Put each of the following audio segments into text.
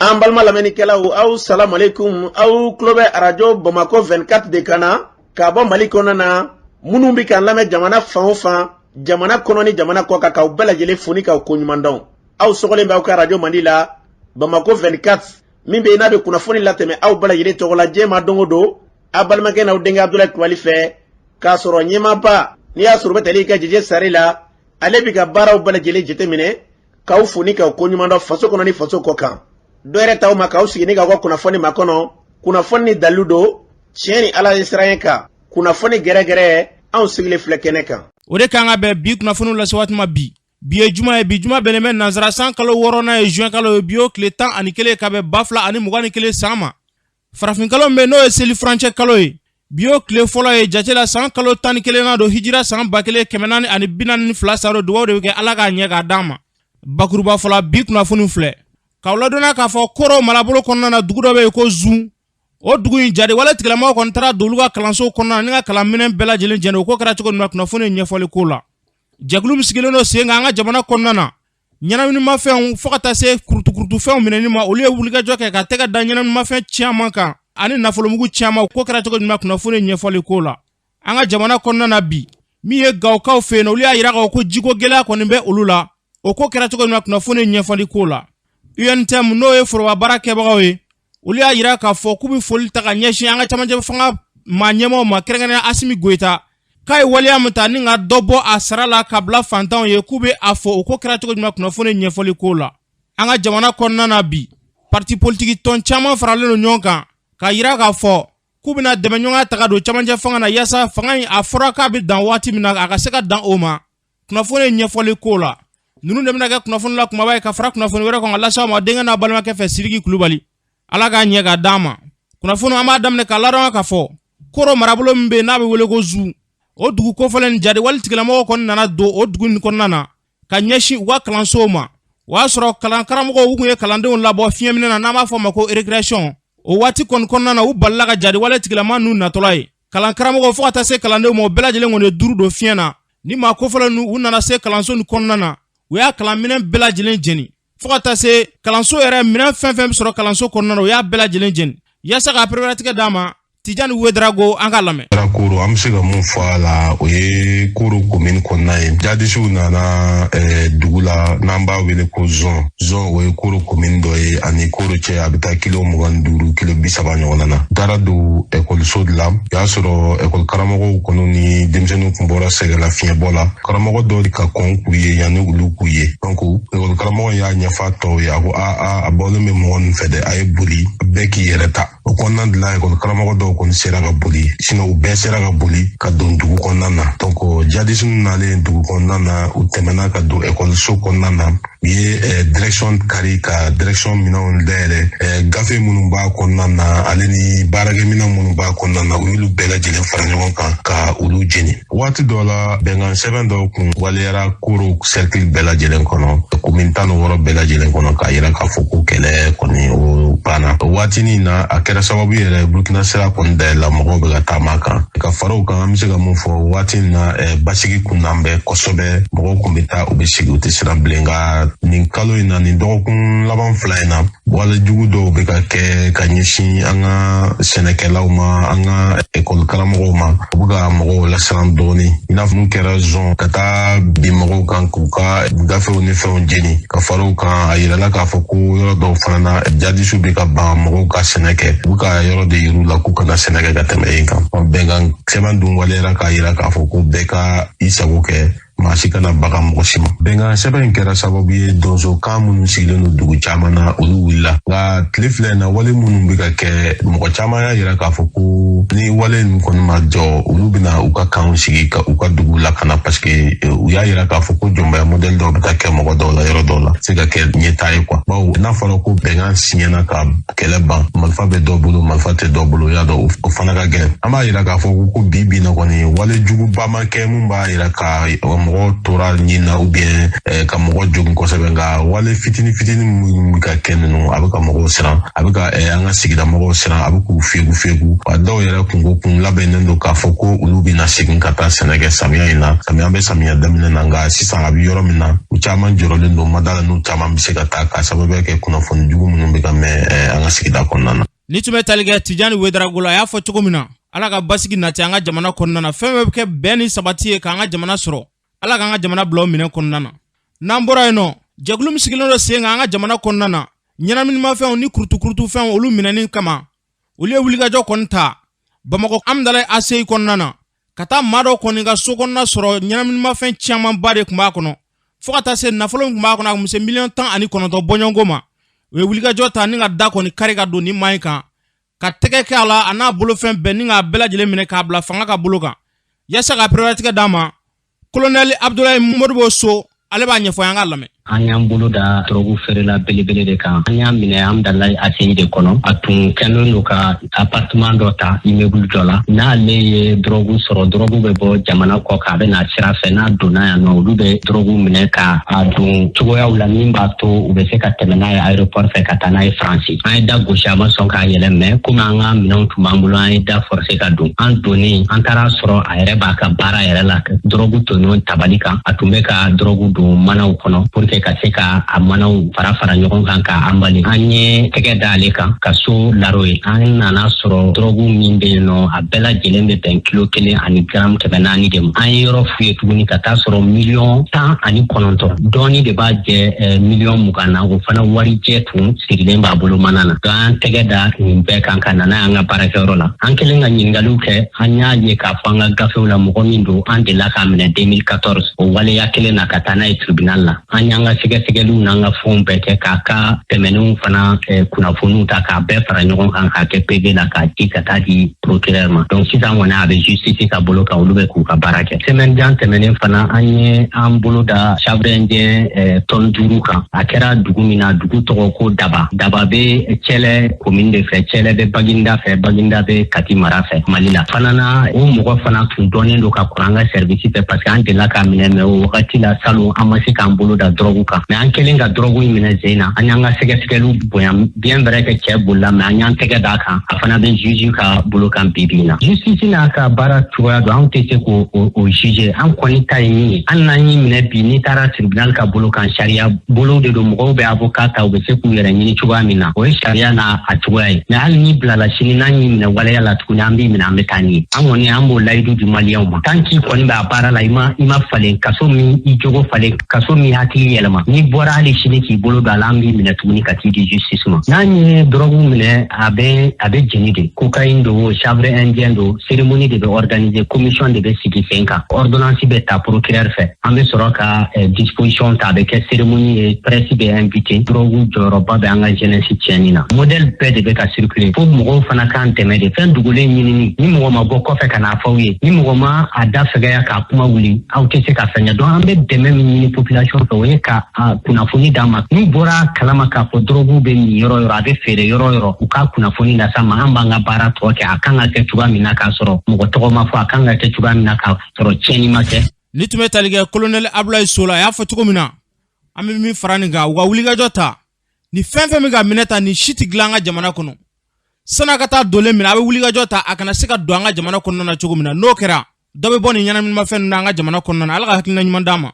An balima lamɛnnikɛlaw, aw salamu aleykum. Aw tulo bɛ arajo Bamakɔ 24 de kan na ka bɔ Mali kɔnɔna na. Minnu bɛ k'an lamɛn jamana fan o fan, jamana kɔnɔ ni jamana kɔ kan, k'aw bɛɛ lajɛlen fo ni k'aw koɲuman dɔn. Aw sɔgɔlen bɛ aw ka arajo mandi la, Bamakɔ 24, min bɛ yen n'a bɛ kunnafoni latɛmɛ aw bɛɛ lajɛlen tɔgɔ la diɲɛ ma don o don, aw balimakɛ n'aw denkɛ Abudulayi Kulubali fɛ, k'a sɔrɔ ɲɛmaaba n'i y'a sɔrɔ bɛ tali kɛ Jeje Sare la, ale bɛ ka baaraw bɛɛ lajɛlen jateminɛ, k'aw fo ni k'aw koɲuman dɔn faso kɔnɔ ni faso kɔ kan. Dɔ yɛrɛ t'aw ma k'aw sigi ni k'aw ka kunnafoni makɔnɔ, kunnafoni ni dalilu don, tiɲɛ ni Ala ye siran kan, kunnafoni gɛrɛgɛrɛ, anw sigilen filɛ kɛnɛ kan. O de kan ka bɛn bi kunnafoniw lase waati ma bi. Bi ye juma ye, bi juma bɛnnen bɛ nansara san kalo wɔɔrɔnan ye, juin kalo ye. Bi y'o tile 11 ka bɛn 2021 san ma. Farafin kalo min bɛ, n'o ye seli furancɛ kalo ye, bi y'o tile fɔlɔ ye jate la. San kalo 11nan don, hijira san 1442 san don. Dugawu de bɛ kɛ, Ala k'a ɲɛ k'a d'an ma. Bakuruba fɔlɔ, bi kunnafoni filɛ k'aw ladɔnniya k'a fɔ Koro marabolo kɔnɔna na, dugu dɔ bɛ yen ko Zun. O dugu in, jadiwale tigilamɔgɔw kɔni taara don olu ka kalanso kɔnɔna na ni ka kalanminɛn bɛɛ lajɛlen jɛni. O ko kɛra cogo min na, kunnafoni ɲɛfɔli ko la, jɛkulu min sigilen don sen kan an ka jamana kɔnɔna na, ɲɛnaminimafɛnw fo ka taa se kurutukurutufɛnw minɛni ma, olu ye wulikajɔ kɛ ka tɛgɛ da ɲɛnaminimafɛn caman kan ani nafolomugu caman. Ko kɛra cogo jumɛn, kunnafoni ɲɛfɔli ko la, an ka jamana kɔnɔna na bi, min ye Gawokaw fɛ yen, olu y'a yira k'a fɔ ko jiko gɛlɛya kɔni bɛ olu la. O ko kɛra cogo jumɛn, kunnafoni ɲɛfɔli ko la, UNTM, n'o ye foroba baara kɛbagaw ye, olu y'a yira k'a fɔ k'u bɛ foli ta ka ɲɛsin an ka camancɛ fanga maa ɲɛmaaw ma, kɛrɛnkɛrɛnnenya Asimi Goyita, k'a ye waleya min ta ni ka dɔ bɔ a sara la ka bila fantanw ye, k'u bɛ a fɔ. O ko kɛra cogo jumɛn, kunnafoni ɲɛfɔli ko la, an ka jamana kɔnɔna na bi, parti politiki tɔn caman faralen don ɲɔgɔn kan k'a yira k'a fɔ k'u bɛna dɛmɛɲɔgɔnya ta ka don camancɛ fanga na, yaasa fanga in, a fɔra k'a bɛ dan waati min na, a ka se ka dan o ma. Kunnafoni ɲɛfɔli ko la, ninnu de bɛna kɛ kunnafoni la kumaba ye ka fara kunnafoni wɛrɛ kan ka lase aw ma denkɛ n'a balimakɛ fɛ, Sidiki Kulubali. Ala k'a ɲɛ k'a d'an ma. Kunnafoni, an b'a daminɛ k'a ladɔn k'a fɔ Koro marabolo min bɛ yen n'a bɛ wele ko Zu, o dugu kofɔlen nin, jadiwale tigilamɔgɔw kɔni nana don o dugu in kɔnɔna na ka ɲɛsin u ka kalansow ma. O y'a sɔrɔ kalan karamɔgɔw, u tun ye kalandenw labɔ fiɲɛminɛ na, n'an b'a fɔ o ma ko récréation. O waati kɔni kɔnɔna na, u balila ka jadiwale tigilama ninnu natɔla ye. Kalan karamɔgɔw fo ka taa se kalandenw ma, o bɛɛ lajɛlen kɔni ye duuru don fiɲɛ na. Ni maa kofɔlen ninnu, u nana se kalanso nin kɔnɔna na, u y'a kalanminɛn bɛɛ lajɛlen jeni, fo ka taa se kalanso yɛrɛ minɛn fɛn fɛn bɛ sɔrɔ kalanso kɔnɔna na, u y'a bɛɛ lajɛlen jeni. Yaasa k'a pereperelatigɛ d'a ma, Tijani Wedarago, an k'a lamɛn. Koro, an bɛ se ka mun fɔ a la, o ye Koro komini kɔnɔna ye. Jadisiw nana dugu la n'an b'a wele ko Zɔn. Zɔn, o ye Koro komini dɔ ye, ani Koro cɛ a bɛ taa kilo 25, kilo 30 ɲɔgɔnna na. U taara don ekɔliso de la, o y'a sɔrɔ ekɔli karamɔgɔw kɔni ni denmisɛnninw kun bɔra sɛgɛnla fiɲɛbɔ la. Karamɔgɔ dɔ ka kɔn k'u ye yanni olu k'u ye. Donc ekɔli karamɔgɔ y'a ɲɛfɔ tɔw ye, a ko a a bɔlen bɛ mɔgɔ ninnu fɛ dɛ, a ye boli, bɛɛ k'i yɛrɛ ta. O kɔnɔna de la, ekɔli karamɔgɔ dɔw kɔni sera ka boli, sinon u bɛɛ sera ka boli ka don dugu kɔnɔna na. Donc jadisiw nalen dugu kɔnɔna na, u tɛmɛna ka don ekɔliso kɔnɔna na, u ye direction kari ka direction minɛnw dayɛlɛ, gafe minnu b'a kɔnɔna na ale ni baarakɛminɛn minnu b'a kɔnɔna na, u y'olu bɛɛ lajɛlen fara ɲɔgɔn kan ka olu jeni. Waati dɔ la, bɛnkan sɛbɛn dɔw kun waleyara Koro cercle bɛɛ lajɛlen kɔnɔ, commune 16 bɛɛ lajɛlen kɔnɔ, k'a yira k'a fɔ ko kɛlɛ kɔni o banna. O waatinin na, a kɛra sababu yɛrɛ, Burukina sira kɔni dayɛlɛla, mɔgɔw bɛ ka taama kan. Ka fara o kan, an bɛ se ka mun fɔ waati in na, basigi kun n'an bɛ kosɛbɛ, mɔgɔw kun bɛ taa, u bɛ sigi, u tɛ siran bilen. Nka nin kalo in na, nin dɔgɔkun laban 2 in na, wale jugu dɔw bɛ ka kɛ ka ɲɛsin an ka sɛnɛkɛlaw ma, an ka ekɔli karamɔgɔw ma. U bɛ ka mɔgɔw lasiran dɔɔni, i n'a fɔ mun kɛra Zɔn, ka taa bin mɔgɔw kan k'u ka gafew ni fɛnw jeni. Ka fara o kan, a yirala k'a fɔ ko yɔrɔ dɔw fana na, jadisiw bɛ ka ban mɔgɔw ka sɛnɛ kɛ, u bɛ ka yɔrɔ de yir'u la k'u kana sɛnɛ kɛ ka tɛmɛ yen kan. Bɛnkan sɛbɛn dun waleyara k'a yira k'a fɔ ko bɛɛ ka i sago kɛ, maa si kana baga mɔgɔ si ma. Bɛnkan sɛbɛn in kɛra sababu ye, donsokan minnu sigilen don dugu caman na, olu wulila. Nka tile 2 in na, wale minnu bɛ ka kɛ, mɔgɔ caman y'a yira k'a fɔ ko ni wale ninnu kɔni ma jɔ, olu bɛna u ka kanw sigi ka u ka dugu lakana, parce que u y'a yira k'a fɔ ko jɔnbaya modèle dɔw bɛ ka kɛ mɔgɔ dɔw la yɔrɔ dɔw la, se ka kɛ ɲɛtaa ye quoi. Bawo n'a fɔra ko bɛnkan siɲɛna ka kɛlɛ ban, marifa bɛ dɔ bolo, marifa tɛ dɔ bolo, y'a dɔn o fana ka gɛlɛn. An b'a yira k'a fɔ ko bi bi na kɔni, wale juguba ma kɛ mun b'a yira ka mɔgɔ tora ɲin na ou bien ka mɔgɔ jogin kosɛbɛ. Nka wale fitini fitini minnu bɛ ka kɛ ninnu, a bɛ ka mɔgɔw siran, a bɛ ka an ka sigida mɔgɔw siran, a bɛ k'u fegu fegu. A dɔw yɛrɛ kunko kun labɛnnen don k'a fɔ ko olu bɛna segin ka taa sɛnɛ kɛ samiya in na, samiya bɛ samiya daminɛ na. Nka sisan a bɛ yɔrɔ min na, u caman jɔrɔlen don, madala n'u caman bɛ se ka taa, k'a sababuya kɛ kunnafoni jugu minnu bɛ ka mɛn. ka sigida kɔnɔna na. Ni tun bɛ tali kɛ Tijani Wedarago la, a y'a fɔ cogo min na, Ala ka basigi nati an ka jamana kɔnɔna na. Fɛn bɛɛ bɛ kɛ bɛn ni sabati ye k'an ka jamana sɔrɔ. Ala k'an ka jamana bila o minɛn kɔnɔna na. N'an bɔra yen nɔ, jɛkulu min sigilen don sen kan an ka jamana kɔnɔna na ɲɛnaminimafɛnw ni kurutukurutufɛnw, olu minɛni kama, olu ye wulikajɔ kɔni ta Bamakɔ Amudalayi ACI kɔnɔna na, ka taa maa dɔ kɔni ka so kɔnɔna sɔrɔ. Ɲɛnaminimafɛn camanba de tun b'a kɔnɔ, fo ka taa se nafolo min tun b'a kɔnɔ, a tun bɛ se miliyɔn 19 bɔɲɔgɔnko ma. U ye wulikajɔ ta ni ka da kɔni kari ka don ni maa in kan, ka tɛgɛ kɛ a la, a n'a bolofɛn bɛɛ, ni k'a bɛɛ lajɛlen minɛ k'a bila fanga ka bolo kan yaasa ka pereperelatigɛ d'a ma. Kolonɛli Abudulayi Modibo So, ale b'a ɲɛfɔ, an k'a lamɛn. An y'an bolo da dɔrɔgu feerela belebele de kan. An y'a minɛ Amdalayi ACI de kɔnɔ. A tun kɛlen don ka appartement dɔ ta immeuble dɔ la. N'ale ye dɔrɔgu sɔrɔ, dɔrɔgu bɛ bɔ jamana kɔ kan, a bɛ na sira fɛ. N'a donna yan nɔ, olu bɛ dɔrɔgu minɛ ka a don cogoyaw la min b'a to u bɛ se ka tɛmɛ n'a ye aéroport fɛ ka taa n'a ye Faransi. An ye da gosi, a ma sɔn k'a yɛlɛ, mɛ komi an ka minɛnw tun b'an bolo, an ye da forcé ka don. An donnen, an taara sɔrɔ a yɛrɛ b'a ka baara yɛrɛ la, dɔrɔgu tɔɲɔgɔn tabali kan. A tun bɛ ka dɔrɔgu don manaw kɔnɔ pour que ka se ka a manaw fara fara ɲɔgɔn kan k'a emballer. An ye tɛgɛ da ale kan ka so laro ye. An nana sɔrɔ dɔrɔgu min bɛ yen nɔ, a bɛɛ lajɛlen bɛ bɛn kilo 1 ani garam 400 de ma. An ye yɔrɔ f'u ye tuguni ka taa sɔrɔ miliyɔn 19 dɔɔni de b'a jɛ miliyɔn 20 na. O fana warijɛ tun sirilen b'a bolo mana na. Donc an tɛgɛ da nin bɛɛ kan ka na n'a y'an ka baarakɛyɔrɔ la. An kɛlen ka ɲininkaliw kɛ, an y'a ye k'a fɔ an ka gafew la, mɔgɔ min don, an delila k'a minɛ 2014 o waleya kelen na ka taa n'a ye tribunal la. An y'an ka sɛgɛsɛgɛliw n'an ka fɛnw bɛɛ kɛ, k'a ka tɛmɛnenw fana kunnafoniw ta k'a bɛɛ fara ɲɔgɔn kan k'a kɛ PV la k'a ci ka taa di procureur ma. Donc sisan kɔni, a bɛ justice ka bolo kan, olu bɛ k'u ka baara kɛ. Semaine jan tɛmɛnen fana, an ye an bolo da chanvre indien tɔni 5 kan. A kɛra dugu min na, dugu tɔgɔ ko Daba. Daba bɛ Cɛlɛ commune de fɛ, Cɛlɛ bɛ Baginda fɛ, Baginda bɛ Kati mara fɛ Mali la fana na. O mɔgɔ fana tun dɔnnen don ka kɔrɔ an ka service fɛ, parce que an delila k'a minɛ, mɛ o wagati la salon, an ma se k'an bolo da dɔrɔgu kan. Mɛ an kɛlen ka dɔrɔgu in minɛ sen na, an y'an ka sɛgɛsɛgɛliw bonya. Bien vrai que cɛ bolila, mɛ an y'an tɛgɛ d'a kan, a fana bɛ juge ka bolo kan bi bi in na. Justice n'a ka baara cogoya don, anw tɛ se k'o o juger. An kɔni ta ye min ye, hali n'an y'i minɛ bi, n'i taara tribunal ka bolo kan, sariya bolo de don. Mɔgɔw bɛ avocat ta, u bɛ se k'u yɛrɛ ɲini cogoya min na, o ye sariya n'a a cogoya ye. Mɛ hali n'i bilala sini, n'an y'i minɛ waleya la tuguni, an b'i minɛ, an bɛ taa n'i ye. An kɔni, an b'o layidu di Maliyɛnw ma: tant k'i kɔni b'a baara la, i ma falen, kaso min i jogo falen, kaso min hakili yɛlɛma, n'i bɔra hali sini k'i bolo don a la, an b'i minɛ tuguni ka t'i di justice ma. N'an ye dɔrɔgu minɛ, a bɛ jeni de. Cocaïne don, chanvre indien don, cérémonie de bɛ organiser, commission de bɛ sigi sen kan, ordonnance bɛ ta procureur fɛ, an bɛ sɔrɔ ka disposition ta, a bɛ kɛ cérémonie ye, presse bɛ invité. Dɔrɔgu jɔyɔrɔba bɛ an ka jeunesse tiɲɛni na. Modèle bɛɛ de bɛ ka circuler, fo mɔgɔw fana k'an dɛmɛ de. Fɛn dogolen ɲinini, ni mɔgɔ ma bɔ kɔfɛ ka n'a fɔ aw ye, ni mɔgɔ ma a da fɛgɛya k'a kuma wuli, aw tɛ se ka fɛn kɛ. Donc an bɛ dɛmɛ min ɲini population fɛ, o ye ka kunnafoni d'an ma. N'u bɔra kalama k'a fɔ dɔrɔgu bɛ nin yɔrɔ yɔrɔ, a bɛ feere yɔrɔ yɔrɔ, u ka kunnafoni las'an ma. An b'an ka baara tɔ kɛ. A kan ka kɛ cogoya min na k'a sɔrɔ mɔgɔ tɔgɔ ma fɔ, a kan ka kɛ cogoya min na k'a sɔrɔ tiɲɛni ma kɛ. Ni tun bɛ tali kɛ kolonɛli Abulayi So la, a y'a fɔ cogo min na, an bɛ min fara nin kan, u ka wulikajɔ ta ni fɛn fɛn bɛ ka minɛ ta, nin si tɛ dilan an ka jamana kɔnɔ. San'a ka taa donlen minɛ, a bɛ wulikajɔ ta a kana se ka don an ka jamana kɔnɔna na. Cogo min na n'o kɛra, dɔ bɛ bɔ nin ɲɛnaminimafɛn ninnu na an ka jamana kɔnɔna na. Ala ka hakilina ɲuman d'an ma.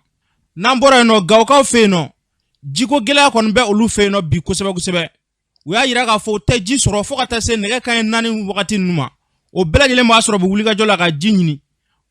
N'an bɔra yen nɔ, Gawokaw fɛ yen nɔ, jiko gɛlɛya kɔni bɛ olu fɛ yen nɔ bi kosɛbɛ kosɛbɛ. U y'a yira k'a fɔ u tɛ ji sɔrɔ fo ka taa se nɛgɛ kanɲɛ 4 wagati ninnu ma. O bɛɛ lajɛlen b'a sɔrɔ u bɛ wulikajɔ la ka ji ɲini,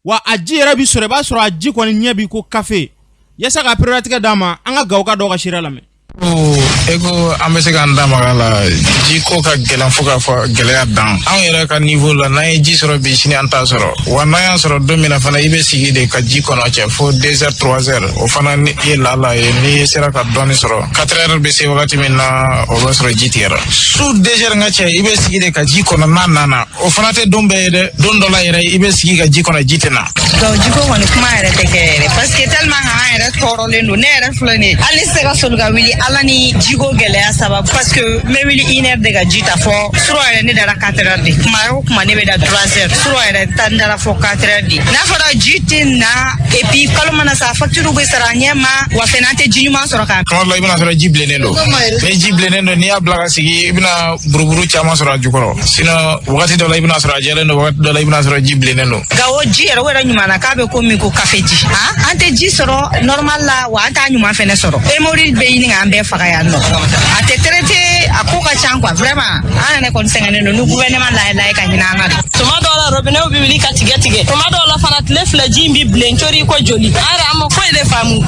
wa a ji yɛrɛ bi sɔrɔ, i b'a sɔrɔ a ji kɔni ɲɛ bi ko kafe. Yaasa ka pereperelatigɛ d'a ma, an ka Gawoka dɔw ka seereya lamɛn. E ko an bɛ se k'an da maga la, ji ko ka gɛlɛn fo k'a fɔ gɛlɛya dan. Anw yɛrɛ ka niveau la, n'an ye ji sɔrɔ bi, sini an t'a sɔrɔ. Wa n'an y'a sɔrɔ don min na fana, i bɛ sigi de ka ji kɔnɔ cɛ fo 2 heures, 3 heures. O fana ni i ye laala ye, n'i sera ka dɔɔni sɔrɔ, 4 heures bɛ se wagati min na, o b'a sɔrɔ ji tigɛra. Su 2 heures, n ka cɛ, i bɛ sigi de ka ji kɔnɔ n'a nana. O fana tɛ don bɛɛ ye dɛ. Don dɔ la yɛrɛ, i bɛ sigi ka ji kɔnɔ, ji tɛ na. Donc jiko kɔni kuma yɛrɛ tɛ kɛ yɛrɛ, parce que tellement que an yɛrɛ tɔɔrɔlen don. Ne yɛrɛ filɛ nin ye, hali ne tɛ se ka soli ka wuli Ala ni jiko gɛlɛya sababu, parce que n bɛ wuli 1 heure de ka ji ta. Fɔ surɔ yɛrɛ, ne dara 4 heures de. Kuma o kuma, ne bɛ da 3 heures. Surɔ yɛrɛ ta, n dara fɔ 4 heures de. N'a fɔra ji tɛ na, et puis kalo mana sa, facture bɛ sara a ɲɛ ma, wa fɛnɛ an tɛ ji ɲuman sɔrɔ ka Tuma dɔ la, i bɛna sɔrɔ ji bilennen don. Ni ji bilennen don, n'i y'a bila ka sigi, i bɛna buruburu caman sɔrɔ a jukɔrɔ. Sinon wagati dɔ la, i bɛna sɔrɔ a jɛlen don, wagati dɔ la, i bɛna sɔrɔ ji bilennen don. Gawo ji yɛrɛ, o yɛrɛ ɲuman na k'a bɛ komi ko kafe ji. Han, an tɛ ji sɔrɔ normal la, wa an t'a ɲuman fɛnɛ sɔrɔ. Hémorroïde bɛ ɲini k'an bɛɛ faga yan nɔ. A tɛ traité. A ko ka ca quoi, vraiment. An yɛrɛ kɔni sɛgɛnnen don, ni gouvernement lajɛ ka hinɛ an na de. Tuma dɔw la, robinet bɛ wuli ka tigɛ tigɛ, tuma dɔw la fana, tile 2 ji in bi bilen cori ko joli. An yɛrɛ, an ma foyi de faamu.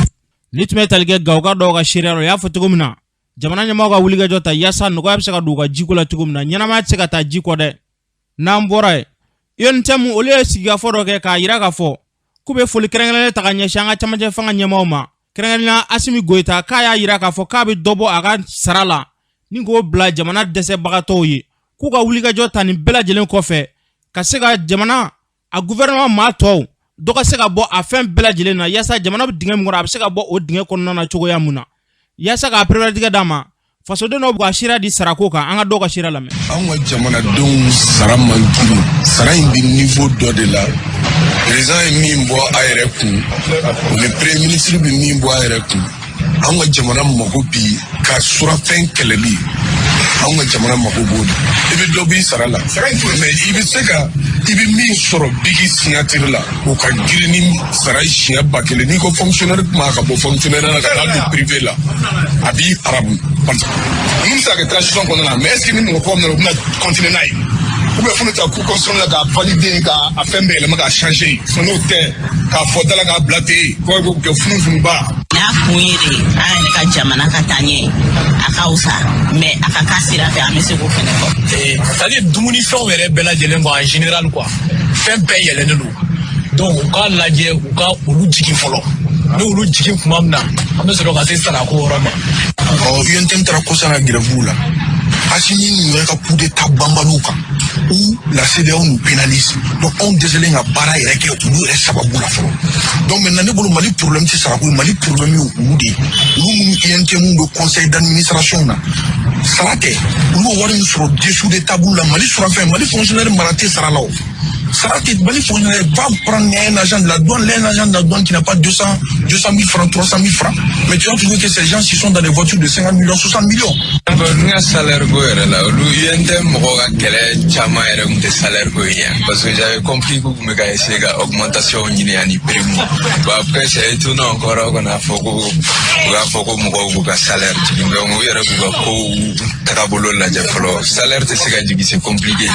Ni tun bɛ tali kɛ Gawoka dɔw ka seereya la, u y'a fɔ cogo min na, jamana ɲɛmɔgɔw ka wulikajɔ ta yaasa nɔgɔya bɛ se ka don u ka jiko la cogo min na. Ɲɛnamaya tɛ se ka taa ji kɔ dɛ. N'an bɔra yen, UNTM, olu ye sigikafɔ dɔ kɛ k'a yira k'a fɔ k'u bɛ foli kɛrɛnkɛrɛnnen ta ka ɲɛsin an ka camancɛ fanga ɲɛmaaw ma, kɛrɛnkɛrɛnnenya Asimi Goyita, k'a y'a yira k'a fɔ k'a bɛ dɔ bɔ a ka sara la ni k'o bila jamana dɛsɛbagatɔw ye, k'u ka wulikajɔ ta nin bɛɛ lajɛlen kɔfɛ ka se ka jamana a gouvernement maa tɔw dɔ ka se ka bɔ a fɛn bɛɛ lajɛlen na, yaasa jamana bɛ dingɛ min kɔnɔ, a bɛ se ka bɔ o dingɛ kɔnɔna na cogoya mun na, yaasa k'a pereperelatigɛ d'a ma. Fasoden dɔw bɛ ka seereya di sarako kan. An ka dɔw ka seereya lamɛn. Anw ka jamanadenw sara man girin, sara in bɛ niveau dɔ de la. Président ye min bɔ a yɛrɛ kun, o ni premier ministre bɛ min bɔ a yɛrɛ kun. Anw ka jamana mago bi ka surafɛn kɛlɛli, anw ka jamana mago b'o de. I bɛ dɔ b'i sara la, mais i bɛ se ka i bɛ min sɔrɔ bigi signature la, o ka girin ni sara ye siɲɛ 1000. N'i ko fonctionnaire kuma ka bɔ fonctionnaire la ka taa don privé la, a b'i arabu, parce que mun bɛ se ka kɛ transition kɔnɔna na. Mais est ce que ni mɔgɔ kura min nana, u bɛna continuer n'a ye, ou bien fo n'u ta cour constitutionnelle k'a valider, k'a a fɛn bɛɛ yɛlɛma, k'a changer? N'o tɛ, k'a fɔ da la k'a bila ten, ko kɛ funufunuba. N'a kun ye de an yɛrɛ ka jamana ka taa ɲɛ, a ka fisa, mais a ka k'a sira fɛ, an bɛ se k'o fɛnɛ fɔ. C'est à dire dumunifɛnw yɛrɛ bɛɛ lajɛlen quoi, en général quoi, fɛn bɛɛ yɛlɛnnen don. Donc u k'a lajɛ, u ka olu jigin fɔlɔ. Ni olu jigin tuma min na, an bɛ sɔrɔ ka se sarako yɔrɔ ma. Ɔ, UNTM taara kɔsa na grève la, Assimi ninnu yɛrɛ ka coup d'état banbaliw kan où la CEDEAO nous pénalise. Donc anw dɛsɛlen ka baara yɛrɛ kɛ olu yɛrɛ sababu la fɔlɔ. Donc maintenant, ne bolo, Mali problème tɛ sarako ye, Mali problème ye olu de ye, olu minnu UNTM bɛ conseil d'administration na. Sara tɛ, olu bɛ wari min sɔrɔ dessous de table la. Mali surafɛn, Mali fonctionnaire mara tɛ sara la. O sara tɛ Mali fonctionnaire. Va prendre un agent de la douane, un agent de la douane qui n'a pas 200 000 francs, 300 000 francs, mais tu vas trouver que ces gens qui sont dans des voitures de 50 millions, 60 millions. N ka salaire ko yɛrɛ la, olu UNTM mɔgɔw ka kɛlɛ caman yɛrɛ tun tɛ salaire ko ye, parce que j'avais compris k'u tun bɛ ka essayer ka augmentation ɲini ani prime. Bon, après, c'est étonnant encore qu'on a fɔ ko u k'a fɔ ko mɔgɔw k'u ka salaire jigin. Donc u yɛrɛ k'u ka kow tagabolo lajɛ fɔlɔ. Salaire tɛ se ka jigin, c'est compliqué.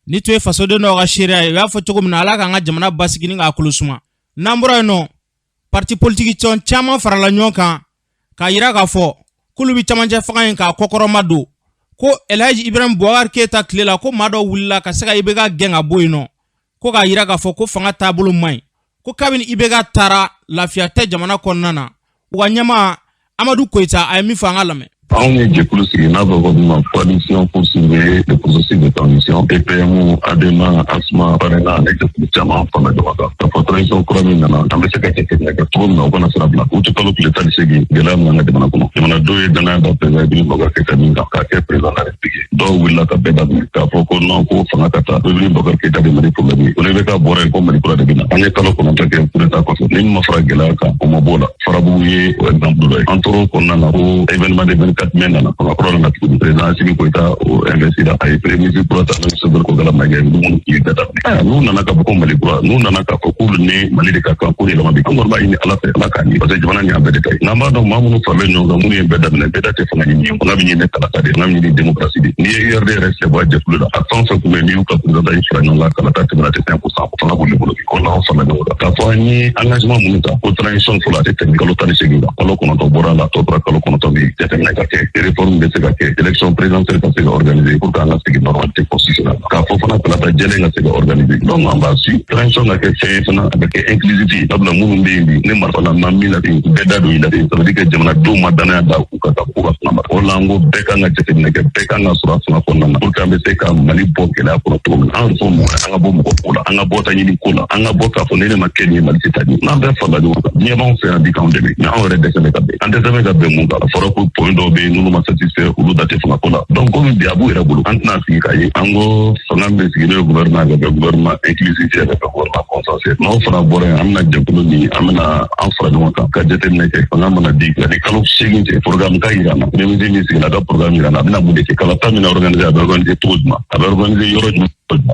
Ni tun ye fasoden dɔw ka seereya ye, u y'a fɔ cogo min na, Ala k'an ka jamana basigi ni k'a kolo suma. N'an bɔra yen nɔ, parti politiki tɔn caman farala ɲɔgɔn kan k'a yira k'a fɔ k'olu bɛ camancɛ fanga in k'a kɔkɔrɔma don, ko Elhaji Ibrahim Boubacar Keita tile la, ko maa dɔw wulila ka se ka IBK gɛn ka bɔ yen nɔ, ko k'a yira k'a fɔ ko fanga taabolo man ɲi, ko kabini IBK taara, lafiya tɛ jamana kɔnɔna na. U ka ɲɛmaa Amadu Koyita, a ye min fɔ, an ka lamɛn. Anw ye jɛkulu sigi n'a bɛ fɔ min ma Coalition pour surveiller le processus de transition. EPM, ADEMA, ASMA, PARENA ani jɛkulu caman fara ɲɔgɔn kan ka fɔ transition kura min nana, an bɛ se ka jateminɛ kɛ cogo min na, o kana sira bila. Uti kalo tile 18, gɛlɛya min nana jamana kɔnɔ, jamanadenw ye danaya da président Ibrahim Boubacar Keïta min kan k'a kɛ président de la République ye, dɔw wulila ka bɛɛ daminɛ k'a fɔ ko non, ko fanga ka taa, Ibrahim Boubacar Keïta de Mali problème ye. O ne bɛ ka bɔra yen ko Mali kura de bɛ na. An ye kalo 9 kɛ coup d'état kɔfɛ, ni min ma fara gɛlɛya kan, o ma b'o la. Farabugu ye o exemple dɔ ye. An tor'o kɔnɔna na ko événement de 24 mai nana, fanga kura nana tuguni. Président Assimi Goïta, o investira, a ye premier ministre kura ta, n'o ye Choguel Kokalla Maïga ye. Minnu k'i bɛɛ daminɛ, n'u nana k'a fɔ ko Mali kura, n'u nana k'a fɔ k'olu ni Mali de ka kan, ko yɛlɛma bi, an kɔni b'a ɲini Ala fɛ, Ala k'a ɲɛ, parce que jamana nin y'an bɛɛ de ta ye. N'an b'a dɔn maa minnu faralen ɲɔgɔn kan, minnu ye bɛɛ daminɛ, bɛɛ da tɛ fanga ɲini, fanga bɛ ɲini kalata de, fanga bɛ ɲini démocratie de. N'i ye URD yɛrɛ sɛbɔ jɛkulu la, a fɛn o fɛn tun bɛ yen, n'i y'u ka pourcentage fara ɲɔgɔn kan, kalata tɛmɛna, tɛ 5%. Fanga b'olu bolo bi. Ko n'anw farala ɲɔgɔn kan k'a fɔ an ye engagement minnu ta, ko transition fɔlɔ, a tɛ tɛmɛ kalo 18 kan. Kalo 9 bɔra a la, tɔ tora kalo 9 min, jateminɛ ka kɛ, réforme bɛ se ka kɛ, élection présidentielle ka se ka organiser pour que an ka segin normalité constitutionnelle, k'a fɔ fana kalata jɛlen ka se ka organiser. Donc an b'a su transition ka kɛ fɛn ye fana, a bɛ kɛ inclusif ye, sabula minnu bɛ yen bi, ne marifa la ma min la ten, bɛɛ da don i la ten. Ça veut dire que jamanadenw ma danaya da u kan ka k'u ka fanga mara. O la, an ko bɛɛ kan ka jateminɛ kɛ, bɛɛ kan ka sɔrɔ a fanga kɔnɔna na pour que an bɛ se ka Mali bɔ gɛlɛya kɔnɔ cogo min na. An fɔ mɔgɔ, an ka bɔ mɔgɔ ko la, an ka bɔ ta ɲini ko la, an ka bɔ k'a fɔ ne ma kɛ nin ye, Mali tɛ taa ɲɛ. N'an bɛɛ farala ɲɔgɔn kan, diɲɛ b'anw fɛ yan bi k'anw dɛmɛ, mais anw yɛrɛ dɛsɛ bɛ ka bɛn. An dɛsɛ bɛ ka bɛn mun kan? A fɔra ko point dɔw bɛ yen, n'olu ma satisfait, olu da tɛ fanga ko la. Donc komi bi a b'u yɛrɛ bolo, an tɛna sigi k'a ye. An ko fanga bɛ sigi, n'o ye gouvernement, ka kɛ gouvernement inclusif ye, ka kɛ gouvernement consensuel. N'o fana bɔra yen, an bɛna jɛkulu min, an bɛna an fara ɲɔgɔn kan ka jateminɛ kɛ. Fanga mana di, yanni kalo 8 cɛ, programme ka yira na. Premier ministre min sigila, a ka programme yira na, a bɛna mun de kɛ? Kalata min organiser, a bɛ organiser cogo jumɛn? A bɛ organiser yɔrɔ jumɛn?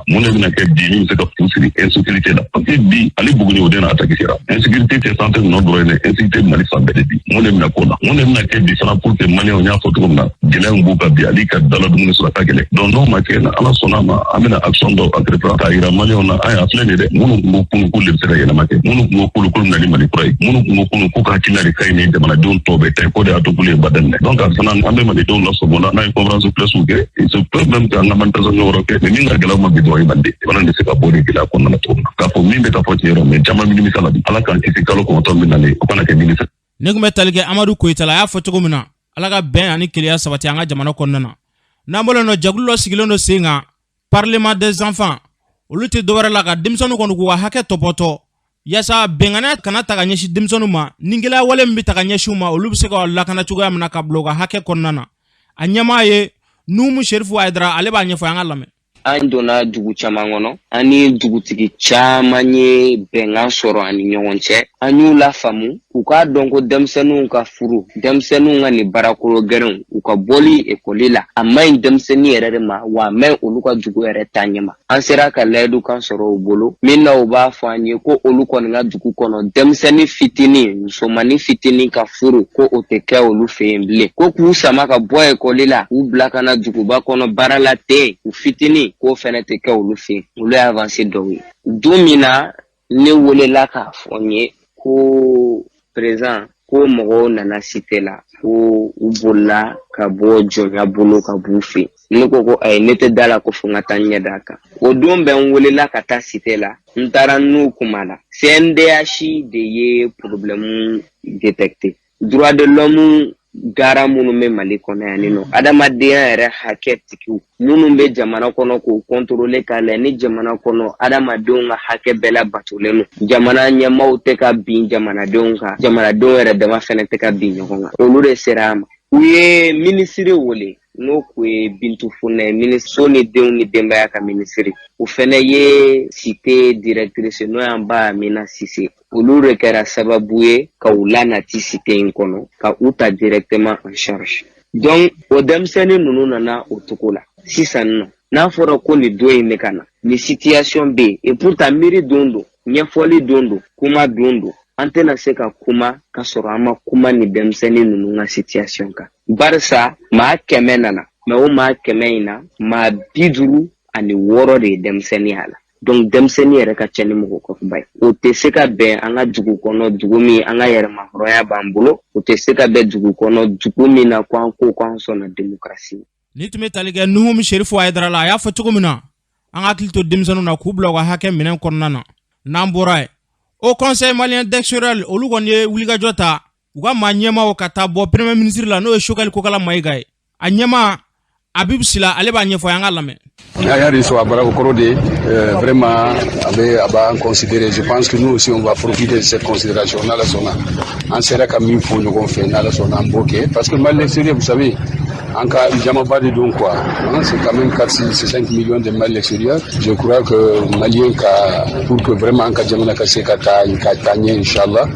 Mun de bɛna kɛ bi min bɛ se ka fu siri insécurité la? Parce que bi ale Buguni, o de na attaque sera. Insécurité tɛ santé ninnu dɔrɔn ye dɛ, insécurité Mali fan bɛɛ de bi. Mun de bɛna k'o la? Mun de bɛna kɛ bi fana pour que Maliyɛnw y'a fɔ cogo min na, gɛlɛya min b'u kan bi, hali ka dala dumuni sɔrɔ a ka gɛlɛn. Donc n'o ma kɛ, na Ala sɔnna a ma, an bɛna action dɔw entreprendre k'a yira Maliyɛnw na. Ayiwa, filɛ nin ye dɛ, minnu tun ko kunun k'olu de bɛ se ka yɛlɛma kɛ, minnu tun ko k'olu bɛna ni Mali kura ye, minnu tun ko kunun k'u ka hakilina de ka ɲi ni jamanadenw tɔw bɛɛ ta ye, k'o de y'a to k'olu ye ba daminɛ. Donc a fana, an bɛ malidenw lasɔmɔ la n'a ye conférence presse kɛ. Il se peut même que an ka manifestation wɛrɛ kɛ, mais min ka gɛlɛn ma bi dɔrɔn, i mande jamana bɛ se ka bɔ nin gɛlɛya kɔnɔna na cogo min na, k'a fɔ min bɛ ka fɔ tiɲɛ yɔrɔ, mais caman bɛ nimisa la bi. Ala k'an kisi, kalo 9 min nalen, o kana kɛ nimisa. Ne tun bɛ tali kɛ Amadu Koyita la. A y'a fɔ cogo min na, Ala ka bɛn ani kelenya sabati an ka jamana kɔnɔna na. N'an bɔlen nɔ, jɛkulu dɔ sigilen don sen kan, Parlement des enfants. Olu tɛ dɔwɛrɛ la ka denmisɛnninw kɔni k'u ka hakɛ tɔpɔtɔ, yaasa bɛnganiya kana ta ka ɲɛsin denmisɛnninw ma, ni gɛlɛya wale min bɛ ta ka ɲɛsin u ma, olu bɛ se ka lakana cogoya min na ka bila u ka hakɛ kɔnɔna na. A ɲɛmaa ye Numu Serifu Ayidara, ale b'a ɲɛfɔ, an ka lamɛn. An donna dugu caman kɔnɔ, an ni dugutigi caman ye bɛnkan sɔrɔ an ni ɲɔgɔn cɛ. An y'u lafaamu u k'a dɔn ko denmisɛnninw ka furu, denmisɛnninw ka nin baarakolo gɛrɛnw, u ka bɔli ekɔli la, a man ɲi denmisɛnnin yɛrɛ de ma, wa a man ɲi olu ka dugu yɛrɛ taaɲɛ ma. An sera ka layidu kan sɔrɔ u bolo min na, u b'a fɔ an ye ko olu kɔni ka dugu kɔnɔ, denmisɛnnin fitinin, musomannin fitinin ka furu, ko o tɛ kɛ olu fɛ yen bilen, ko k'u sama ka bɔ ekɔli la k'u bila ka na duguba kɔnɔ baara la ten u fitinin, k'o fɛnɛ tɛ kɛ olu fɛ yen. Olu ye avancée dɔw ye. Don min na ne welela k'a fɔ n ye ko président, ko mɔgɔw nana cité la, ko u bolila ka bɔ jɔnya bolo ka b'u fɛ, ne ko ko ayi, ne tɛ da la, ko fo n ka taa ɲɛ d'a kan. O don bɛɛ, n welela ka taa cité la, n taara n'u kuma la. CNDH de ye problème détecté. Droit de l'homme gara minnu bɛ Mali kɔnɔ yan nɔ, adamadenya yɛrɛ hakɛ tigiw minnu bɛ jamana kɔnɔ k'o contrôler k'a lajɛ ni jamana kɔnɔ adamadenw ka hakɛ bɛɛ labatolen don, jamana ɲɛmaaw tɛ ka bin jamanadenw kan, jamanadenw yɛrɛ dama fɛnɛ tɛ ka bin ɲɔgɔn kan, olu de sera a ma. U ye minisiri wele, n'o kun ye Bintu Funɛ, so ni denw ni denbaya ka minisiri. O fɛnɛ ye cité directrice, n'o y'an ba Amina Sise. Olu de kɛra sababu ye ka u lanati cité in kɔnɔ, ka u ta directement en charge. Donc o denmisɛnnin ninnu nana o cogo la. Sisan nɔ, n'a fɔra ko nin don in bɛ ka na, nin situation bɛ yen, et pourtant miiri don don, ɲɛfɔli don don, kuma don don, an tɛna se ka kuma ka sɔrɔ an ma kuma ni denmisɛnnin ninnu ka situation kan, barisa maa 100 nana, mais o maa 100 in na, maa 56 de ye denmisɛnnin y'a la. Donc denmisɛnnin yɛrɛ ka ca ni mɔgɔkɔrɔba ye. O tɛ se ka bɛn an ka dugu kɔnɔ, dugu min an ka yɛrɛmahɔrɔnya b'an bolo. O tɛ se ka bɛn dugu kɔnɔ, dugu min na ko an ko k'an sɔnna démocratie. Ni tun bɛ tali kɛ Nuhum Serifu Ayidara la. A y'a fɔ cogo min na, an ka hakili to denmisɛnninw na k'u bila u ka hakɛ minɛn kɔnɔna na. N'an bɔra yen, Haut Conseil malien d'extérieur, olu kɔni ye wulikajɔ ta, u ka maa ɲɛmaaw ka taa bɔ premier ministre la, n'o ye Choguel Kokala Mayiga ye. A ɲɛmaa Habib Sila, ale b'a ɲɛfɔ, an ka lamɛn. A y'a reçu a bara de vraiment a bɛ a b'an considérer. Je pense que nous aussi, on va profiter de cette considération. N'Ala sɔnna, an sera ka min fɔ ɲɔgɔn fɛ, n'Ala sɔnna, an b'o kɛ, parce que Mali l'extérieur, vous savez, an ka jamaba de don quoi, hein, c'est quand même 4 5 millions de Mali l'extérieur. Je crois que Malien ka, pour que vraiment an ka jamana ka se ka taa ka taa ɲɛ, inchallah,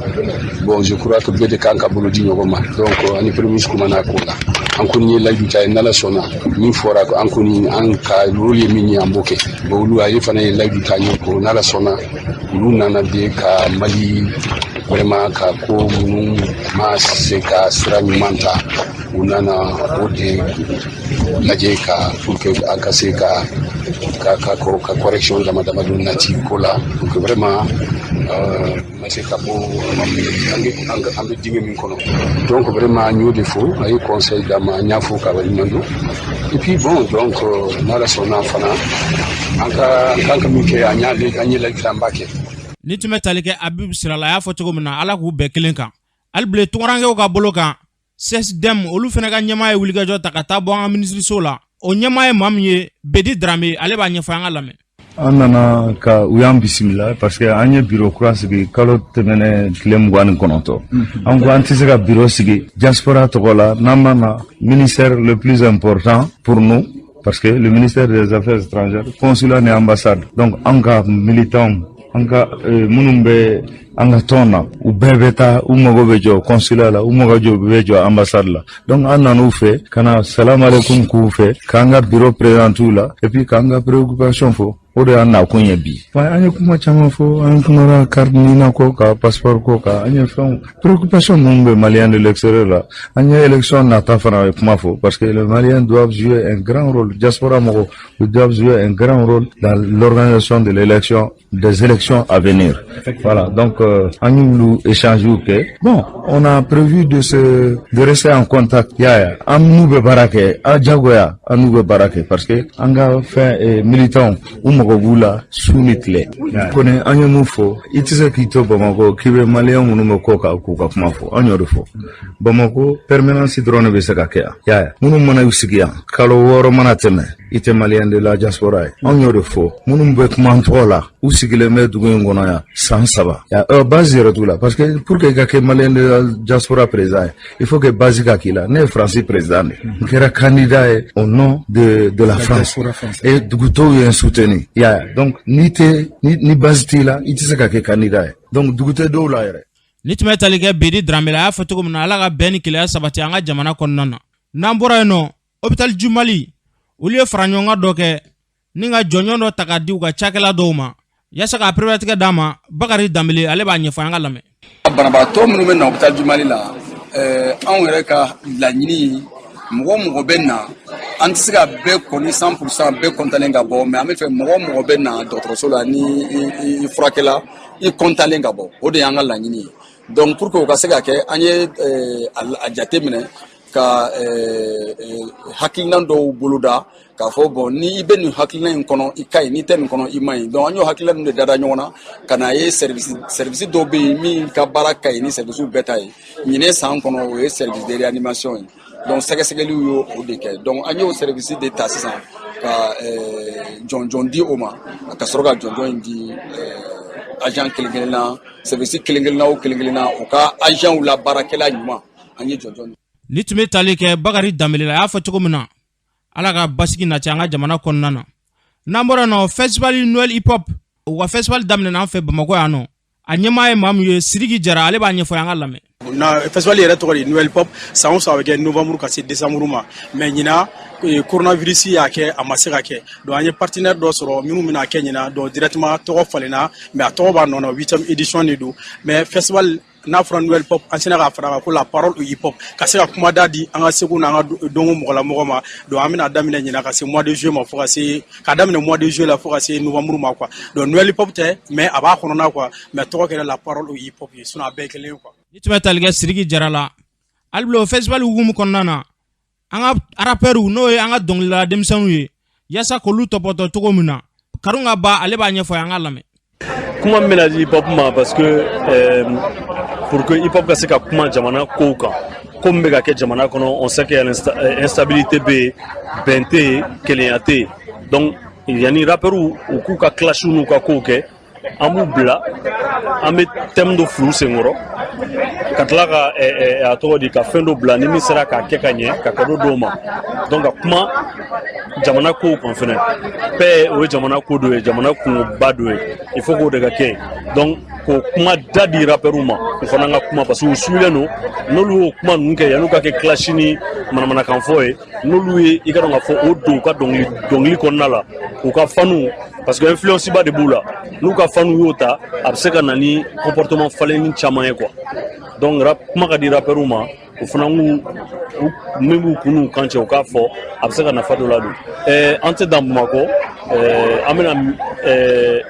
bon, je crois que bɛɛ de kan ka bolo di ɲɔgɔn ma. Donc ani premier ministre kumana ko la, an kɔni ye layidu ta ye. N'Ala sɔnna, min fɔra, an kɔni an ka rôle ye min ye, an b'o kɛ. Bon, olu ale fana ye layidu ta ɲɛ ko n'Ala sɔnna, olu nana de ka Mali vraiment ka ko minnu ma se ka sira ɲuman ta, u nana o de lajɛ ka pour que an ka se ka correction dama dama don nati ko la, pour que vraiment ma se ka bɔ an bɛ dingɛ min kɔnɔ. Donc vraiment, an y'o de fɔ, a ye conseil d'an ma, an y'a fɔ k'a waleɲuman dɔn. Et puis bon, donc n'Ala sɔnna fana, an ka an kan ka min kɛ, an y'ale an ye layidu, an b'a kɛ. Ni tun bɛ tali kɛ Abibu Sira la. A y'a fɔ cogo min na, Ala k'u bɛɛ kelen kan. Hali bilen, tunkarankew ka bolo kan, CSDM, olu fana ka ɲɛmaa ye wulikajɔ ta ka taa bɔ an ka minisiriso la. O ɲɛmaa ye maa min ye, Bedi Darame, ale b'a ɲɛfɔ, an ka lamɛn. An nana ka u y'an bisimila, parce que an ye biro kura sigi kalo tɛmɛnɛ tile 29. An ko an tɛ se ka biro sigi diaspora tɔgɔ la n'an ma na ministère le plus important pour nous, parce que le ministère des Affaires étrangères, consulat ni ambassade, donc an ka militants An ka minnu bɛ an ka tɔn na, u bɛɛ bɛ taa, u mago bɛ jɔ consulat la, u mago bɛ jɔ ambassade la. Donc an nan'u fɛ ka na salam aleykum k'u fɛ, k'an ka bureau présenter u la, et puis k'an ka préoccupation fɔ. O de y'an nakun ye bi. An ye kuma caman fɔ, an kumana carte NINA ko kan, passeport ko kan, an ye fɛnw préoccupation minnu bɛ Malien de l'extérieur la. An ye élection nata fana ye kuma fɔ, parce que les Maliens doivent jouer un grand rôle, diaspora mɔgɔw, ils doivent jouer un grand rôle dans l'organisation de l'élection, des élections à venir. Voilà, donc an y'olu échange kɛ. Bon, on a prévu de rester en contact. Y'a ye, an n'u bɛ baara kɛ, a jagoya an n'u bɛ baara kɛ, parce que an ka fɛn militants, u mago b'u la su ni tile. Kɔni an ye mun fɔ, i tɛ se k'i to Bamakɔ k'i bɛ Maliyɛn minnu bɛ kɔ kan k'u ka kuma fɔ. An y'o de fɔ, Bamakɔ permanence dɔrɔn de bɛ se ka kɛ yan. Y'a ye, minnu mana u sigi yan, kalo 6 mana tɛmɛ, i tɛ Maliyɛn de la diaspora ye. Anw y'o de fɔ, minnu bɛ kuma an tɔgɔ la, u sigilen bɛ dugu in kɔnɔ yan san 3, base yɛrɛ t'u la, parce que pour que i ka kɛ Maliyɛn de la diaspora président ye, il faut que base ka k'i la. Ne ye Faransi président de, n kɛra candidat ye au nom de la France et dugu tɔw ye n soutenu. I y'a ye, donc n'i tɛ ni base t'i la, i tɛ se ka kɛ candidat ye. Donc dugu tɛ dɔw la yɛrɛ. Ni tun bɛ tali kɛ Bedi Dramé la, a y'a fɔ cogo min na, Ala ka bɛn ni kelenya sabati an ka jamana kɔnɔna na. N'an bɔra yen nɔ, Hôpital du Mali, olu ye faraɲɔgɔnkan dɔ kɛ ni ka jɔnjɔn dɔ ta k'a di u ka cakɛla dɔw ma, yaasa k'a pereperelatigɛ d'a ma. Bakari Danbele, ale b'a ɲɛfɔ, an ka lamɛn. Banabaatɔ minnu bɛ na Hôpital du Mali la, anw yɛrɛ ka laɲini ye, mɔgɔ mɔgɔ bɛ na, an tɛ se ka bɛɛ kɔni 100% bɛɛ kɔntalen ka bɔ, mais an bɛ fɛ mɔgɔ mɔgɔ bɛ na dɔgɔtɔrɔso la, ni i furakɛla, i kɔntalen ka bɔ, o de y'an ka laɲini ye. Donc pour que o ka se ka kɛ, an ye a jate minɛ ka hakilina dɔw boloda k'a fɔ, bon, ni i bɛ nin hakilina in kɔnɔ, i ka ɲi, n'i tɛ nin kɔnɔ, i man ɲi. Donc an y'o hakilina ninnu de dada ɲɔgɔn na ka na ye, service dɔw bɛ yen min ka baara ka ɲi ni service bɛɛ ta ye. Ɲinɛ san kɔnɔ, o ye service de réanimation ye. Donc sɛgɛsɛgɛliw y'o o de kɛ. Donc an y'o service de ta sisan ka jɔnjɔn di o ma, ka sɔrɔ ka jɔnjɔn in di agent kelen kelenna, service kelen kelenna o kelen kelenna, o ka agent la baarakɛla ɲuman, an ye jɔnjɔn. Ni tun bɛ tali kɛ Bakari Danbele la, a y'a fɔ cogo min na, Ala ka basigi nati an ka jamana kɔnɔna na. N'an bɔra nɔ, festival Noël hip hop, u ka festival daminɛna an fɛ Bamakɔ yan nɔ. A ɲɛmaa ye maa min ye, Sidiki Jara, ale b'a ɲɛfɔ, an ka lamɛn. Na festival yɛrɛ tɔgɔ de Noël Pop. San o san, a bɛ kɛ novembre ka se décembre ma, mais ɲinan, coronavirus y'a kɛ a ma se ka kɛ. Donc an ye partenaire dɔ sɔrɔ minnu bɛna kɛ ɲinan. Donc directement tɔgɔ falenna, mais a tɔgɔ b'a nɔ na, huitième édition de don. Mais festival n'a fɔra Noël Pop, an sera k'a fara kan ko la parole au hip hop, ka se ka kumada di an ka seko n'an ka dɔnko mɔgɔlamɔgɔ ma. Donc an bɛna daminɛ ɲinan ka se mois de juillet ma, fo ka se ka daminɛ mois de juillet la fo ka se novembre ma quoi. Donc Noël Pop tɛ, mais a b'a kɔnɔna quoi, mais tɔgɔ kɛra la parole au hip hop ye, sinon a bɛɛ ye kelen ye quoi. Ni tun bɛ tali kɛ Sidiki Jara la. Hali bi, o festival hukumu kɔnɔna na, an ka rappeurs, n'o ye an ka dɔnkilidala denmisɛnninw ye, yaasa k'olu tɔpɔtɔ cogo min na, Karunga Ba, ale b'a ɲɛfɔ, an ka lamɛn. Kuma min bɛna di hip hop ma, parce que pour que hip hop ka se ka kuma jamana kow kan, ko min bɛ ka kɛ jamana kɔnɔ, on sait que instabilité bɛ yen, bɛn tɛ yen, kelenya tɛ yen. Donc yanni rappeurs u k'u ka clash n'u ka kow kɛ, an b'u bila, an bɛ thème dɔ fili u senkɔrɔ, ka tila ka a tɔgɔ di, ka fɛn dɔ bila ni min sera k'a kɛ ka ɲɛ, ka cadeau d'o ma. Donc ka kuma jamana kow kan fɛnɛ, paix, o ye jamana ko dɔ ye, jamana kungoba dɔ ye, il faut k'o de ka kɛ. Donc k'o kuma da di rappeurs ma, u fana ka kuma, parce que u suilen don. N'olu y'o kuma ninnu kɛ, yan'u ka kɛ clash ni manamanakan fɔ ye, n'olu ye, i ka dɔn k'a fɔ o don u ka dɔnkili kɔnɔna la, u ka fanu, parce que influence ba de b'u la, n'u ka fanu y'o ta, a bɛ se ka na ni comportement falenni caman ye quoi. Donc rap kuma ka di rappeurs ma, u fana k'u min b'u kun n'u kan cɛ, u k'a fɔ, a bɛ se ka nafa dɔ ladon. An tɛ dan Bamakɔ, an bɛna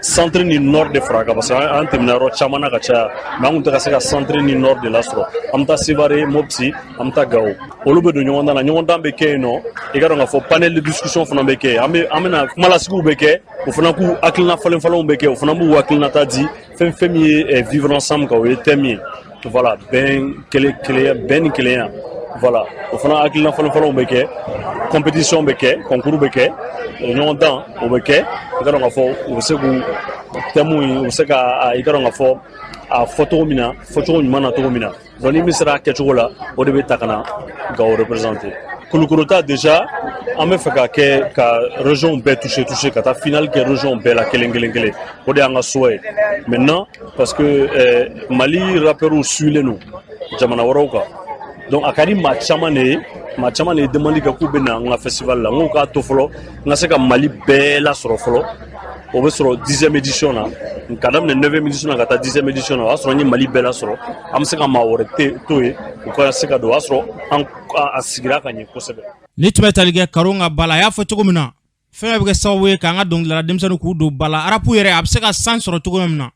centre ni nord de fara kan, parce que an tɛmɛna yɔrɔ caman na ka caya, mais an kun tɛ ka se ka centre ni nord de lasɔrɔ. An bɛ taa Sevare, Mopti, an bɛ taa Gawo, olu bɛ don ɲɔgɔn dan na, ɲɔgɔn dan bɛ kɛ yen nɔ. I ka dɔn k'a fɔ panel de discussion fana bɛ kɛ yen, an bɛna kumalasigiw bɛ kɛ, o fana k'u hakilina falen falenw bɛ kɛ, o fana b'u hakilinata di fɛn min ye vivre ensemble kan, o ye thème ye. Voilà, bɛn kelen kelenya, bɛn ni kelenya, voilà, o fana hakilina falen falenw bɛ kɛ, compétition bɛ kɛ, concours bɛ kɛ, ɲɔgɔn dan o bɛ kɛ. I ka dɔn k'a fɔ u bɛ se k'u thème u bɛ se ka, i ka dɔn k'a fɔ a fɔ cogo min na, fɔcogo ɲuman na cogo min na. Donc ni min sera a kɛcogo la, o de bɛ ta ka na Gawo représenter. Kulukoro ta déjà, an bɛ fɛ ka kɛ ka région bɛɛ toucher toucher, ka taa finale kɛ région bɛɛ la kelen kelen kelen. O de y'an ka souhait ye maintenant, parce que Mali rappeurs suilen don jamana wɛrɛw kan. Donc a ka di maa caman de ye, maa caman de ye demande kɛ k'u bɛ na an ka festival la. N k'u k'a to fɔlɔ, n ka se ka Mali bɛɛ lasɔrɔ fɔlɔ. O bɛ sɔrɔ 10e édition na, ka daminɛ neuvième édition na ka taa 10e édition na. O y'a sɔrɔ n ye Mali bɛɛ lasɔrɔ, an bɛ se ka maa wɛrɛ to yen, u ka se ka don. O y'a sɔrɔ an a sigira ka ɲɛ kosɛbɛ. Ni tun bɛ tali kɛ Karo ka ba la, a y'a fɔ cogo min na, fɛn bɛ kɛ sababu ye k'an ka dɔnkilidala denmisɛnninw k'u don ba la, rap yɛrɛ a bɛ se ka san sɔrɔ cogo min na.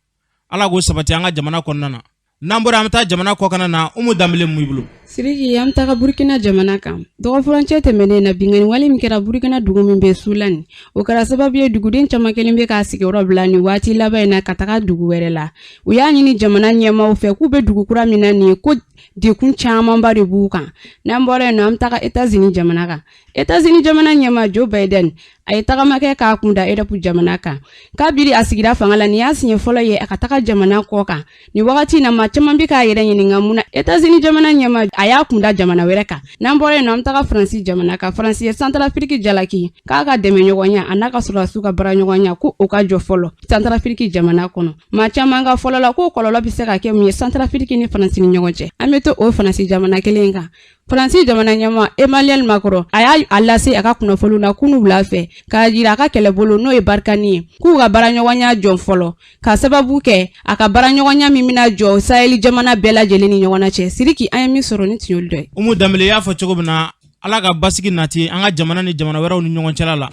Ala k'o sabati an ka jamana kɔnɔna na. N'an bɔra, an bɛ taa jamana kɔkana na. Umu Danbele, mun b'i bolo? Siriki, an bɛ taga Burukina jamana kan. Dɔgɔfurancɛ tɛmɛnen na, binkanni wale min kɛra Burukina dugu min bɛ Sulani, o kɛra sababu ye duguden caman kelen bɛ k'a sigiyɔrɔ bila nin waati laban in na ka taga dugu wɛrɛ la. U y'a ɲini jamana ɲɛmaaw fɛ k'u bɛ dugu kura min na nin ye, ko dekun camanba de b'u kan. N'an bɔra yen nɔ, an bɛ taga Etazini jamana kan. Etazini jamana ɲɛmaa Joe Biden, a ye tagama kɛ k'a kun da Erɔpu jamana kan. Kabiri a sigira fanga la, nin y'a siɲɛ fɔlɔ ye a ka taga jamana kɔ kan. Nin wagati na, maa caman bɛ k'a yɛrɛ ɲininka mun na Etazini jamana ɲɛmaa a y'a kun da jamana wɛrɛ kan. N'an bɔra yen nɔ, an bɛ taga Faransi jamana kan. Faransi ye Santarafiriki jalaki k'a ka dɛmɛɲɔgɔnya a n'a ka sɔrɔdasiw ka baaraɲɔgɔnya, ko o ka jɔ fɔlɔ Santarafiriki jamana kɔnɔ. Maa caman ka fɔlɔ la, k'o kɔlɔlɔ bɛ se ka kɛ mun ye Santarafiriki ni Faransi ni ɲɔgɔn cɛ? An bɛ to o Faransi jamana kelen kan. Faransi jamana ɲɛmaa Emmanuel Macron, a y'a a lase a ka kunnafoniw na kunu wula fɛ k'a jira a ka kɛlɛbolo, n'o ye Barkhane ye, k'u ka baaraɲɔgɔnya jɔ fɔlɔ, ka sababu kɛ a ka baaraɲɔgɔnya min bɛna jɔ Saheli jamana bɛɛ lajɛlen ni ɲɔgɔn na cɛ. Siriki, an ye min sɔrɔ, ni tun y'olu dɔ ye. Umu Danbele y'a fɔ cogo min na, Ala ka basigi nati an ka jamana ni jamana wɛrɛw ni ɲɔgɔn cɛla la.